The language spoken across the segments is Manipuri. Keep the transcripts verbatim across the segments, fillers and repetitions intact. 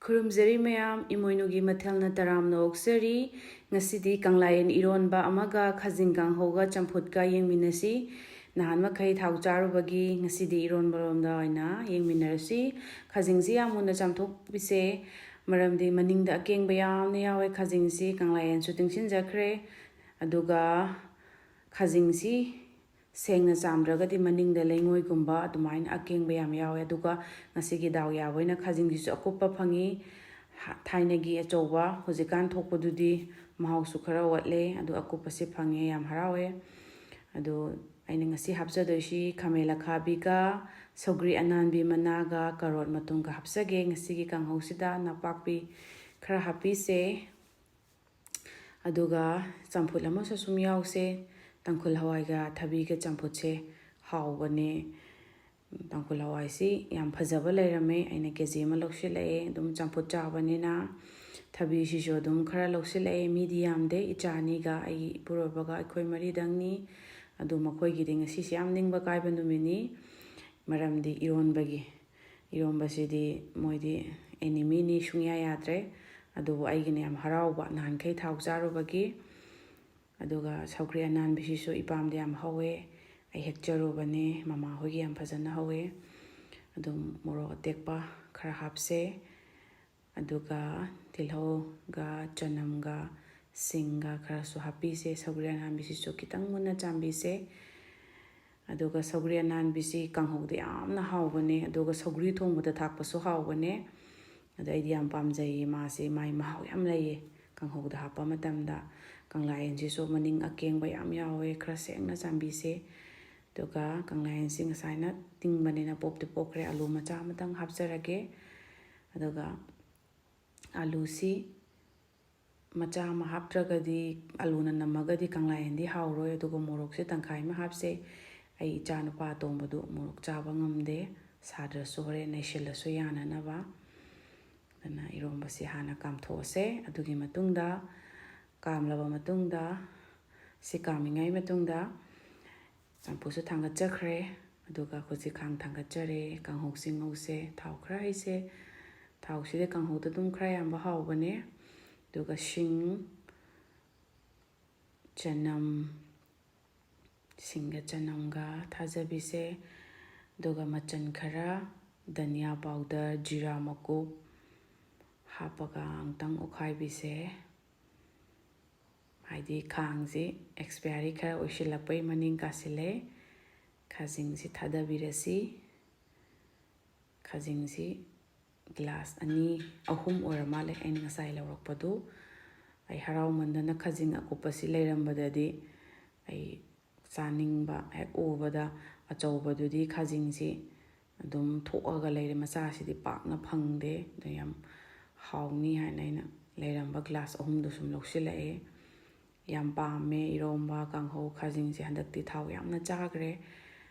ꯈꯨꯔꯨꯝꯖꯔꯤ ꯃꯌꯥꯝ, ꯏꯃꯣꯏꯅꯨꯒꯤ ꯃꯊꯦꯜꯅ ꯇꯔꯥꯝꯅ ꯑꯣꯛꯆꯔꯤ꯫ ꯉꯁꯤꯗꯤ ꯀꯪꯂꯥꯌꯦꯟ ꯏꯔꯣꯟꯕ ꯑꯃꯒ ꯈꯥꯖꯤꯡ ꯀꯥꯡꯍꯧꯒ ꯆꯝꯐꯨꯠꯀ ꯌꯦꯡꯃꯤꯟꯅꯁꯤ꯫ ꯅꯍꯥꯟ ꯃꯈꯩ ꯊꯥꯎ ꯆꯥꯔꯨꯕꯒꯤ ꯉꯁꯤꯗꯤ ꯏꯔꯣꯟꯕꯔꯣꯝꯗ ꯑꯣꯏꯅ ꯌꯦꯡꯃꯤꯟꯅꯔꯁꯤ꯫ ꯈꯥꯖꯤꯡꯁꯤ ꯌꯥꯝ ꯃꯨꯟꯅ ꯆꯥꯝꯊꯣꯛꯄꯤꯁꯦ, ꯃꯔꯝꯗꯤ ꯃꯅꯤꯡꯗ ꯑꯀꯦꯡꯕ ꯌꯥꯝꯅ ꯌꯥꯎꯋꯦ꯫ ꯈꯥꯖꯤꯡꯁꯤ ꯀꯪꯂꯥꯌꯦꯟꯁꯨ ꯇꯤꯡꯁꯤꯟꯖꯈ꯭ꯔꯦ꯫ ꯑꯗꯨꯒ ꯈꯥꯖꯤꯡꯁꯤ ꯁꯦꯡꯅ ꯆꯥꯝꯗ꯭ꯔꯒꯗꯤ ꯃꯅꯤꯡꯗ ꯂꯩꯉꯣꯏꯒꯨꯝꯕ ꯑꯗꯨꯃꯥꯏꯅ ꯑꯀꯦꯡꯕ ꯌꯥꯝ ꯌꯥꯎꯋꯦ꯫ ꯑꯗꯨꯒ ꯉꯁꯤꯒꯤ ꯗꯥꯎ ꯌꯥꯕ ꯑꯣꯏꯅ ꯈꯥꯖꯤꯡꯁꯤꯁꯨ ꯑꯀꯨꯞꯄ ꯐꯪꯉꯤ꯫ ꯍ-, ꯊꯥꯏꯅꯒꯤ ꯑꯆꯧꯕ ꯍꯧꯖꯤꯛꯀꯥꯟ ꯊꯣꯛꯄꯗꯨꯗꯤ ꯃꯍꯥꯎꯁꯨ ꯈꯔ ꯋꯥꯠꯂꯦ, ꯑꯗꯨ ꯑꯀꯨꯞꯄꯁꯤ ꯐꯪꯉꯦ, ꯌꯥꯝ ꯍꯔꯥꯎꯋꯦ꯫ ꯑꯗꯨ ꯑꯩꯅ ꯉꯁꯤ ꯍꯥꯞꯆꯗꯣꯏꯁꯤ ꯈꯥꯃꯦꯟ ꯑꯈꯥꯕꯤꯒ ꯁꯧꯒ꯭ꯔꯤ ꯑꯅꯥꯟꯕꯤ ꯃꯅꯥꯒ ꯀꯔꯣꯠ ꯃꯇꯨꯝꯒ ꯍꯥꯞꯆꯒꯦ꯫ ꯉꯁꯤꯒꯤ ꯀꯥꯡꯍꯧꯁꯤꯗ ꯅꯄꯥꯛꯄꯤ ꯈꯔ ꯍꯥꯞꯄꯤꯁꯦ꯫ ꯑꯗꯨꯒ ꯆꯝꯐꯨꯠ ꯑꯃꯁꯨ ꯁꯨꯝ ꯌꯥꯎꯁꯦ꯫ ꯇꯥꯡꯈꯨꯜ ꯍꯋꯥꯏꯒ ꯊꯕꯤꯒ ꯆꯝꯐꯨꯠꯁꯦ ꯍꯥꯎꯕꯅꯦ꯫ ꯇꯥꯡꯈꯨꯜ ꯍꯋꯥꯏꯁꯤ ꯌꯥꯝ ꯐꯖꯕ ꯂꯩꯔꯝꯃꯦ, ꯑꯩꯅ ꯀꯦ ꯖꯤ ꯑꯃ ꯂꯧꯁꯤꯜꯂꯛꯑꯦ꯫ ꯑꯗꯨꯝ ꯆꯝꯐꯨꯠ ꯆꯥꯕꯅꯤꯅ ꯊꯕꯤꯁꯤꯁꯨ ꯑꯗꯨꯝ ꯈꯔ ꯂꯧꯁꯤꯜꯂꯛꯑꯦ꯫ ꯃꯤꯗꯤ ꯌꯥꯝꯗꯦ, ꯏꯆꯥ ꯑꯅꯤꯒ ꯑꯩꯒꯤ ꯏꯄꯨꯔꯣꯏꯕꯒ ꯑꯩꯈꯣꯏ ꯃꯔꯤꯗꯪꯅꯤ꯫ ꯑꯗꯨ ꯃꯈꯣꯏꯒꯤꯗꯤ ꯉꯁꯤꯁꯦ ꯌꯥꯝ ꯅꯤꯡꯕ ꯀꯥꯏꯕ ꯅꯨꯃꯤꯠꯅꯤ, ꯃꯔꯝꯗꯤ ꯏꯔꯣꯟꯕꯒꯤ, ꯏꯔꯣꯟꯕꯁꯤꯗꯤ ꯃꯣꯏꯗꯤ ꯑꯦꯅꯤꯃꯤꯅꯤ, ꯁꯨꯡꯌꯥ ꯌꯥꯗ꯭ꯔꯦ꯫ ꯑꯗꯨꯕꯨ ꯑꯩꯒꯤꯅ ꯌꯥꯝ ꯍꯔꯥꯎꯕ, ꯅꯍꯥꯟꯈꯩ ꯊꯥꯎ ꯆꯥꯔꯨꯕꯒꯤ꯫ ꯑꯗꯨꯒ ꯁꯧꯒ꯭ꯔꯤ ꯑꯅꯥꯟꯕꯤꯁꯤꯁꯨ ꯏꯄꯥꯝꯗ ꯌꯥꯝ ꯍꯧꯋꯦ, ꯑꯩ ꯍꯦꯛꯆꯔꯨꯕꯅꯦ, ꯃꯃꯥ ꯍꯣꯏꯒꯤ ꯌꯥꯝ ꯐꯖꯅ ꯍꯧꯋꯦ꯫ ꯑꯗꯨꯝ ꯃꯣꯔꯣꯛ ꯑꯇꯦꯛꯄ ꯈꯔ ꯍꯥꯞꯁꯦ꯫ ꯑꯗꯨꯒ ꯇꯤꯜꯍꯧꯒ ꯆꯅꯝꯒ ꯁꯤꯡꯒ ꯈꯔꯁꯨ ꯍꯥꯞꯄꯤꯁꯦ꯫ ꯁꯧꯒ꯭ꯔꯤ ꯑꯅꯥꯟꯕꯤꯁꯤꯁꯨ ꯈꯤꯇꯪ ꯃꯨꯟꯅ ꯆꯥꯝꯕꯤꯁꯦ꯫ ꯑꯗꯨꯒ ꯁꯧꯒ꯭ꯔꯤ ꯑꯅꯥꯟꯕꯤꯁꯤ ꯀꯥꯡꯍꯧꯗ ꯌꯥꯝꯅ ꯍꯥꯎꯕꯅꯦ, ꯑꯗꯨꯒ ꯁꯧꯒ꯭ꯔꯤ ꯊꯣꯡꯕꯗ ꯊꯥꯛꯄꯁꯨ ꯍꯥꯎꯕꯅꯦ꯫ ꯑꯗꯣ ꯑꯩꯗꯤ ꯌꯥꯝ ꯄꯥꯝꯖꯩꯌꯦ ꯃꯥꯁꯦ, ꯃꯥꯏ ꯃꯍꯥꯎ ꯌꯥꯝ ꯂꯩꯌꯦ꯫ ꯀꯥꯡꯍꯧꯗ ꯍꯥꯞꯄ ꯃꯇꯝꯗ ꯀꯪꯂꯥꯌꯦꯟꯁꯤꯁꯨ ꯃꯅꯤꯡ ꯑꯀꯦꯡꯕ ꯌꯥꯝ ꯌꯥꯎꯋꯦ, ꯈꯔ ꯁꯦꯡꯅ ꯆꯥꯝꯕꯤꯁꯦ꯫ ꯑꯗꯨꯒ ꯀꯪꯂꯥꯌꯦꯟꯁꯤ ꯉꯁꯥꯏꯅ ꯇꯤꯡꯕꯅꯤꯅ ꯄꯣꯞꯇꯤ ꯄꯣꯞꯈ꯭ꯔꯦ, ꯑꯂꯨ ꯃꯆꯥ ꯑꯃꯇꯪ ꯍꯥꯞꯆꯔꯒꯦ꯫ ꯑꯗꯨꯒ ꯑꯂꯨꯁꯤ ꯃꯆꯥ ꯑꯃ ꯍꯥꯞꯇ꯭ꯔꯒꯗꯤ, ꯑꯂꯨꯅ ꯅꯝꯃꯒꯗꯤ ꯀꯪꯂꯥꯌꯦꯟꯗꯤ ꯍꯥꯎꯔꯣꯏ꯫ ꯑꯗꯨꯒ ꯃꯣꯔꯣꯛꯁꯦ ꯇꯪꯈꯥꯏ ꯑꯃ ꯍꯥꯞꯁꯦ꯫ ꯑꯩ ꯏꯆꯥ ꯅꯨꯄꯥ ꯑꯇꯣꯝꯕꯗꯨ ꯃꯣꯔꯣꯛ ꯆꯥꯕ ꯉꯝꯗꯦ, ꯁꯥꯗ꯭ꯔꯁꯨ ꯍꯣꯔꯦꯟ ꯅꯩꯁꯤꯜꯂꯁꯨ ꯌꯥꯅꯅꯕ꯫ ꯑꯗꯨꯅ ꯏꯔꯣꯝꯕꯁꯤ ꯍꯥꯟꯅ ꯀꯥꯝꯊꯣꯛꯑꯁꯦ꯫ ꯑꯗꯨꯒꯤ ꯃꯇꯨꯡꯗ, ꯀꯥꯝꯂꯕ ꯃꯇꯨꯡꯗ, ꯁꯤ ꯀꯥꯝꯃꯤꯉꯩ ꯃꯇꯨꯡꯗ ꯆꯝꯐꯨꯠꯁꯨ ꯊꯥꯡꯒꯠꯆꯈ꯭ꯔꯦ꯫ ꯑꯗꯨꯒ ꯍꯧꯖꯤꯛ ꯈꯥꯡ ꯊꯥꯡꯒꯠꯆꯔꯦ, ꯀꯥꯡꯍꯧꯁꯤ ꯉꯧꯁꯦ꯫ ꯊꯥꯎ ꯈꯔ ꯍꯩꯁꯦ꯫ ꯊꯥꯎꯁꯤꯗ ꯀꯥꯡꯍꯧꯗ ꯑꯗꯨꯝ ꯈꯔ ꯌꯥꯝꯕ ꯍꯥꯎꯕꯅꯦ꯫ ꯑꯗꯨꯒ ꯁꯤꯡ, ꯆꯅꯝ, ꯁꯤꯡꯒ ꯆꯅꯝꯒ ꯊꯥꯖꯕꯤꯁꯦ, ꯑꯗꯨꯒ ꯃꯆꯜ ꯈꯔ, ꯙꯅꯤꯌꯥ powder, ꯖꯤꯔꯥ ꯃꯀꯨꯞ ꯍꯥꯞꯄꯒ ꯑꯃꯨꯛꯇꯪ ꯑꯣꯠꯈꯥꯏꯕꯤꯁꯦ꯫ ꯍꯥꯏꯗꯤ ꯈꯥꯡꯁꯤ expiry ꯈꯔ ꯑꯣꯏꯁꯤꯜꯂꯛꯄꯩ ꯃꯅꯤꯡ ꯀꯥꯁꯤꯜꯂꯦ꯫ ꯈꯥꯖꯤꯡꯁꯤ ꯊꯥꯗꯕꯤꯔꯁꯤ꯫ ꯈꯥꯖꯤꯡꯁꯤ glass ꯑꯅꯤ, ꯑꯍꯨꯝ ꯑꯣꯏꯔ ꯃꯥꯜꯂꯦ ꯑꯩꯅ ꯉꯁꯥꯏ ꯂꯧꯔꯛꯄꯗꯨ꯫ ꯑꯩ ꯍꯔꯥꯎꯃꯟꯗꯅ ꯈꯥꯖꯤꯡ ꯑꯀꯨꯞꯄꯁꯤ ꯂꯩꯔꯝꯕꯗꯗꯤ ꯑꯩ ꯆꯥꯅꯤꯡꯕ ꯍꯦꯛ ꯎꯕꯗ, ꯑꯆꯧꯕꯗꯨꯗꯤ ꯈꯥꯖꯤꯡꯁꯤ ꯑꯗꯨꯝ ꯊꯣꯛꯑꯒ ꯂꯩꯔꯦ, ꯃꯆꯥꯁꯤꯗꯤ ꯄꯥꯛꯅ ꯐꯪꯗꯦ꯫ ꯑꯗꯣ ꯌꯥꯝ ꯍꯥꯎꯅꯤ ꯍꯥꯏꯅ ꯑꯩꯅ ꯂꯩꯔꯝꯕ glass ꯑꯍꯨꯝꯗꯨ ꯁꯨꯝ ꯂꯧꯁꯤꯜꯂꯛꯑꯦ꯫ ꯌꯥꯝ ꯄꯥꯝꯃꯦ ꯏꯔꯣꯝꯕ, ꯀꯥꯡꯍꯧ, ꯈꯥꯖꯤꯡꯁꯦ ꯍꯟꯗꯛꯇꯤ ꯊꯥꯎ ꯌꯥꯝꯅ ꯆꯥꯈ꯭ꯔꯦ꯫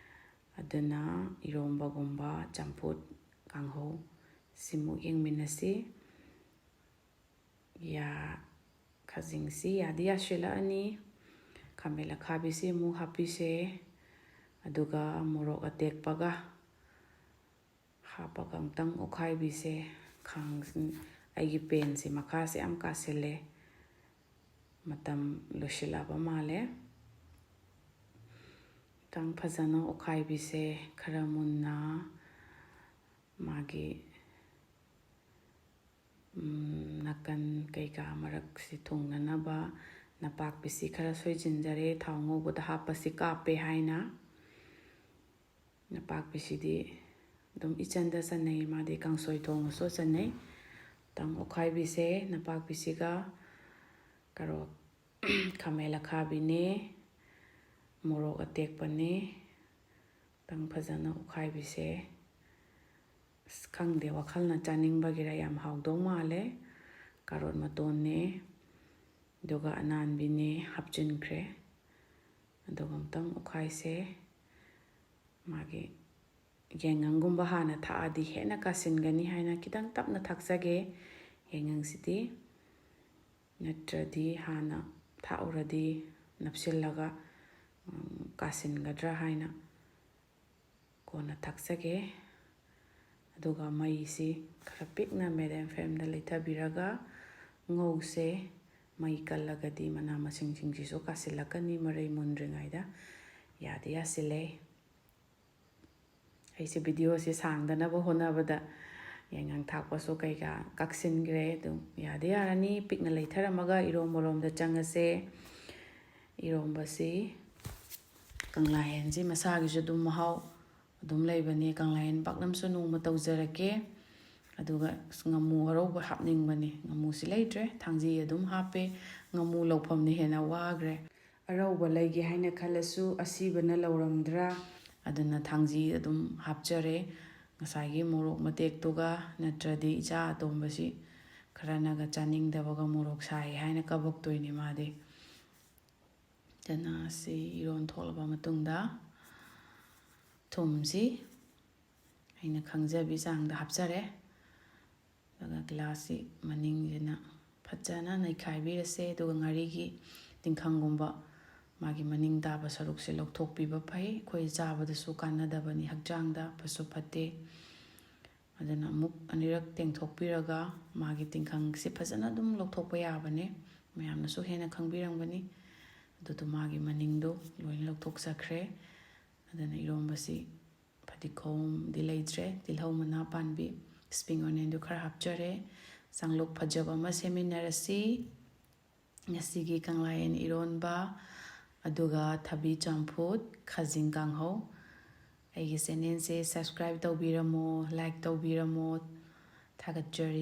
ꯑꯗꯨꯅ ꯏꯔꯣꯝꯕꯒꯨꯝꯕ, ꯆꯝꯐꯨꯠ, ꯀꯥꯡꯍꯧ ꯁꯤꯃꯨꯛ ꯌꯦꯡꯃꯤꯟꯅꯁꯤ꯫ ꯌꯥ, ꯈꯥꯖꯤꯡꯁꯤ ꯌꯥꯗꯤ ꯌꯥꯁꯤꯜꯂꯛꯑꯅꯤ꯫ ꯈꯥꯃꯦꯟ ꯑꯈꯥꯕꯤꯁꯤ ꯑꯃꯨꯛ ꯍꯥꯞꯄꯤꯁꯦ꯫ ꯑꯗꯨꯒ ꯃꯣꯔꯣꯛ ꯑꯇꯦꯛꯄꯒ ꯍꯥꯞꯄꯒ ꯑꯃꯨꯛꯇꯪ ꯑꯣꯠꯈꯥꯏꯕꯤꯁꯦ꯫ ꯈꯥꯡ-, ꯑꯩꯒꯤ panꯁꯦ ꯃꯈꯥꯁꯦ ꯌꯥꯝ ꯀꯥꯁꯤꯜꯂꯦ꯫ ꯃꯇꯝ ꯂꯣꯏꯁꯤꯜꯂꯛꯑꯕ ꯃꯥꯜꯂꯦ꯫ ꯑꯃꯨꯛꯇꯪ ꯐꯖꯅ ꯑꯣꯠꯈꯥꯏꯕꯤꯁꯦ꯫ ꯈꯔ ꯃꯨꯟꯅ ꯃꯥꯒꯤ, ꯎꯝ, ꯅꯥꯀꯟ ꯀꯩꯀꯥ ꯃꯔꯛꯁꯤ ꯊꯨꯡꯅꯅꯕ ꯅꯄꯥꯛꯄꯤꯁꯤ ꯈꯔ ꯁꯣꯏꯖꯤꯟꯖꯔꯦ, ꯊꯥꯎ ꯉꯧꯕꯗ ꯍꯥꯞꯄꯁꯤ ꯀꯥꯞꯄꯦ ꯍꯥꯏꯅ꯫ ꯅꯄꯥꯛꯄꯤꯁꯤꯗꯤ ꯑꯗꯨꯝ ꯏꯆꯟꯗ ꯆꯟꯅꯩ, ꯃꯥꯗꯤ ꯀꯥꯡꯁꯣꯏ ꯊꯣꯡꯉꯁꯨ ꯆꯟꯅꯩ꯫ ꯑꯃꯨꯛꯇꯪ ꯑꯣꯠꯈꯥꯏꯕꯤꯁꯦ ꯅꯄꯥꯛꯄꯤꯁꯤꯒ꯫ ꯀꯔꯣꯠ, ꯈꯥꯃꯦꯟ ꯑꯈꯥꯕꯤꯅꯦ, ꯃꯣꯔꯣꯛ ꯑꯇꯦꯛꯄꯅꯦ, ꯑꯃꯨꯛꯇꯪ ꯐꯖꯅ ꯑꯣꯠꯈꯥꯏꯕꯤꯁꯦ꯫ ꯑꯁ, ꯈꯪꯗꯦ, ꯋꯥꯈꯜꯅ ꯆꯥꯅꯤꯡꯕꯒꯤꯔ ꯌꯥꯝ ꯍꯥꯎꯗꯧ ꯃꯥꯜꯂꯦ꯫ ꯀꯥꯔꯣꯠ ꯃꯇꯣꯟꯅꯦ, ꯑꯗꯨꯒ ꯑꯅꯥꯟꯕꯤꯅꯦ ꯍꯥꯞꯆꯤꯟꯈ꯭ꯔꯦ꯫ ꯑꯗꯨꯒ ꯑꯃꯨꯛꯇꯪ ꯑꯣꯠꯈꯥꯏꯁꯦ꯫ ꯃꯥꯒꯤ ꯌꯥꯏꯉꯪꯒꯨꯝꯕ ꯍꯥꯟꯅ ꯊꯥꯛꯑꯗꯤ ꯍꯦꯟꯅ ꯀꯥꯁꯤꯟꯒꯅꯤ ꯍꯥꯏꯅ ꯈꯤꯇꯪ ꯇꯞꯅ ꯊꯥꯛꯆꯒꯦ ꯌꯥꯏꯉꯪꯁꯤꯗꯤ꯫ ꯅꯠꯇ꯭ꯔꯗꯤ ꯍꯥꯟꯅ ꯊꯥꯛꯎꯔꯗꯤ ꯅꯞꯁꯤꯜꯂꯒ, ꯎꯝ, ꯀꯥꯁꯤꯟꯒꯗ꯭ꯔꯥ ꯍꯥꯏꯅ ꯀꯣꯟꯅ ꯊꯥꯛꯆꯒꯦ꯫ ꯑꯗꯨꯒ ꯃꯩꯁꯤ ꯈꯔ ꯄꯤꯛꯅ medium flameꯗ ꯂꯩꯊꯕꯤꯔꯒ ꯉꯧꯁꯦ꯫ ꯃꯩ ꯀꯜꯂꯒꯗꯤ ꯃꯅꯥ ꯃꯁꯤꯡꯁꯤꯡꯁꯤꯁꯨ ꯀꯥꯁꯤꯜꯂꯛꯀꯅꯤ ꯃꯔꯩ ꯃꯨꯟꯗ꯭ꯔꯤꯉꯩꯗ꯫ ꯌꯥꯗꯤ ꯌꯥꯁꯤꯜꯂꯦ꯫ ꯑꯩꯁꯦ videoꯁꯦ ꯁꯥꯡꯗꯅꯕ ꯍꯣꯠꯅꯕꯗ ꯌꯥꯏꯉꯪ ꯊꯥꯛꯄꯁꯨ ꯀꯩꯀꯥ ꯀꯛꯁꯤꯟꯈ꯭ꯔꯦ꯫ ꯑꯗꯨꯝ ꯌꯥꯗꯤ ꯌꯥꯔꯅꯤ꯫ ꯄꯤꯛꯅ ꯂꯩꯊꯔꯝꯃꯒ ꯏꯔꯣꯝꯕꯔꯣꯝꯗ ꯆꯪꯉꯁꯦ꯫ ꯏꯔꯣꯝꯕꯁꯤ ꯀꯪꯂꯥ ꯌꯦꯟꯁꯤ ꯃꯁꯥꯒꯤꯁꯨ ꯑꯗꯨꯝ ꯃꯍꯥꯎ ꯑꯗꯨꯝ ꯂꯩꯕꯅꯦ꯫ ꯀꯪꯂꯥ ꯌꯦꯟ ꯄꯥꯛꯅꯝꯁꯨ ꯅꯣꯡꯃ ꯇꯧꯖꯔꯛꯀꯦ꯫ ꯑꯗꯨꯒ ꯑꯁ, ꯉꯥꯃꯨ ꯑꯔꯧꯕ ꯍꯥꯞꯅꯤꯡꯕꯅꯦ꯫ ꯉꯥꯃꯨꯁꯤ ꯂꯩꯇ꯭ꯔꯦ꯫ ꯊꯥꯡꯖꯤ ꯑꯗꯨꯝ ꯍꯥꯞꯄꯦ꯫ ꯉꯥꯃꯨ ꯂꯧꯐꯝꯅ ꯍꯦꯟꯅ ꯋꯥꯈ꯭ꯔꯦ꯫ ꯑꯔꯧꯕ ꯂꯩꯒꯦ ꯍꯥꯏꯅ ꯈꯜꯂꯁꯨ ꯑꯁꯤꯕꯅ ꯂꯧꯔꯝꯗ꯭ꯔꯥ? ꯑꯗꯨꯅ ꯊꯥꯡꯖꯤ ꯑꯗꯨꯝ ꯍꯥꯞꯆꯔꯦ꯫ ꯉꯁꯥꯏꯒꯤ ꯃꯣꯔꯣꯛ ꯃꯇꯦꯛꯇꯨꯒ ꯅꯠꯇ꯭ꯔꯗꯤ ꯏꯆꯥ ꯑꯇꯣꯝꯕꯁꯤ ꯈꯔꯅꯒ ꯆꯥꯅꯤꯡꯗꯕꯒ ꯃꯣꯔꯣꯛ ꯁꯥꯏ ꯍꯥꯏꯅ ꯀꯕꯛꯇꯣꯏꯅꯤ ꯃꯥꯗꯤ꯫ ꯑꯗꯨꯅ ꯁꯤ ꯏꯔꯣꯟ ꯊꯣꯛꯂꯕ ꯃꯇꯨꯡꯗ ꯊꯨꯝꯁꯤ ꯑꯩꯅ ꯈꯪꯖꯕꯤ ꯆꯥꯡꯗ ꯍꯥꯞꯆꯔꯦ꯫ ꯑꯗꯨꯒ glassꯁꯤ ꯃꯅꯤꯡꯁꯤꯅ ꯐꯖꯅ ꯅꯩꯈꯥꯏꯕꯤꯔꯁꯦ꯫ ꯑꯗꯨꯒ ꯉꯥꯔꯤꯒꯤ ꯇꯤꯡꯈꯪꯒꯨꯝꯕ ꯃꯥꯒꯤ ꯃꯅꯤꯡ ꯇꯥꯕ ꯁꯔꯨꯛꯁꯦ ꯂꯧꯊꯣꯛꯄꯤꯕ ꯐꯩ꯫ ꯑꯩꯈꯣꯏ ꯆꯥꯕꯗꯁꯨ ꯀꯥꯟꯅꯗꯕꯅꯤ, ꯍꯛꯆꯥꯡꯗ ꯐꯁꯨ ꯐꯠꯇꯦ꯫ ꯑꯗꯨꯅ ꯑꯃꯨꯛ ꯑꯅꯤꯔꯛ ꯇꯦꯡꯊꯣꯛꯄꯤꯔꯒ ꯃꯥꯒꯤ ꯇꯤꯡꯈꯪꯁꯤ ꯐꯖꯅ ꯑꯗꯨꯝ ꯂꯧꯊꯣꯛꯄ ꯌꯥꯕꯅꯦ꯫ ꯃꯌꯥꯝꯅꯁꯨ ꯍꯦꯟꯅ ꯈꯪꯕꯤꯔꯝꯒꯅꯤ꯫ ꯑꯗꯨꯗꯣ ꯃꯥꯒꯤ ꯃꯅꯤꯡꯗꯣ ꯂꯣꯏꯅ ꯂꯧꯊꯣꯛꯆꯈ꯭ꯔꯦ꯫ ꯑꯗꯨꯅ ꯏꯔꯣꯝꯕꯁꯤ ꯐꯗꯤꯒꯣꯝꯗꯤ ꯂꯩꯇ꯭ꯔꯦ, ꯇꯤꯜꯍꯧ ꯃꯅꯥ ꯄꯥꯟꯕꯤ spring onionꯗꯨ ꯈꯔ ꯍꯥꯞꯆꯔꯦ꯫ ꯆꯥꯛꯂꯨꯛ ꯐꯖꯕ ꯑꯃ ꯁꯦꯝꯃꯤꯟꯅꯔꯁꯤ꯫ ꯉꯁꯤꯒꯤ ꯀꯪꯂꯥ ꯌꯦꯟ ꯏꯔꯣꯟꯕ, ꯑꯗꯨꯒ ꯊꯕꯤ ꯆꯝꯐꯨꯠ, ꯈꯥꯖꯤꯡ ꯀꯥꯡꯍꯧ꯫ ꯑꯩꯒꯤ channelꯁꯦ subscribe ꯇꯧꯕꯤꯔꯝꯃꯣ, like ꯇꯧꯕꯤꯔꯝꯃꯣ꯫ ꯊꯥꯒꯠꯆꯔꯤ꯫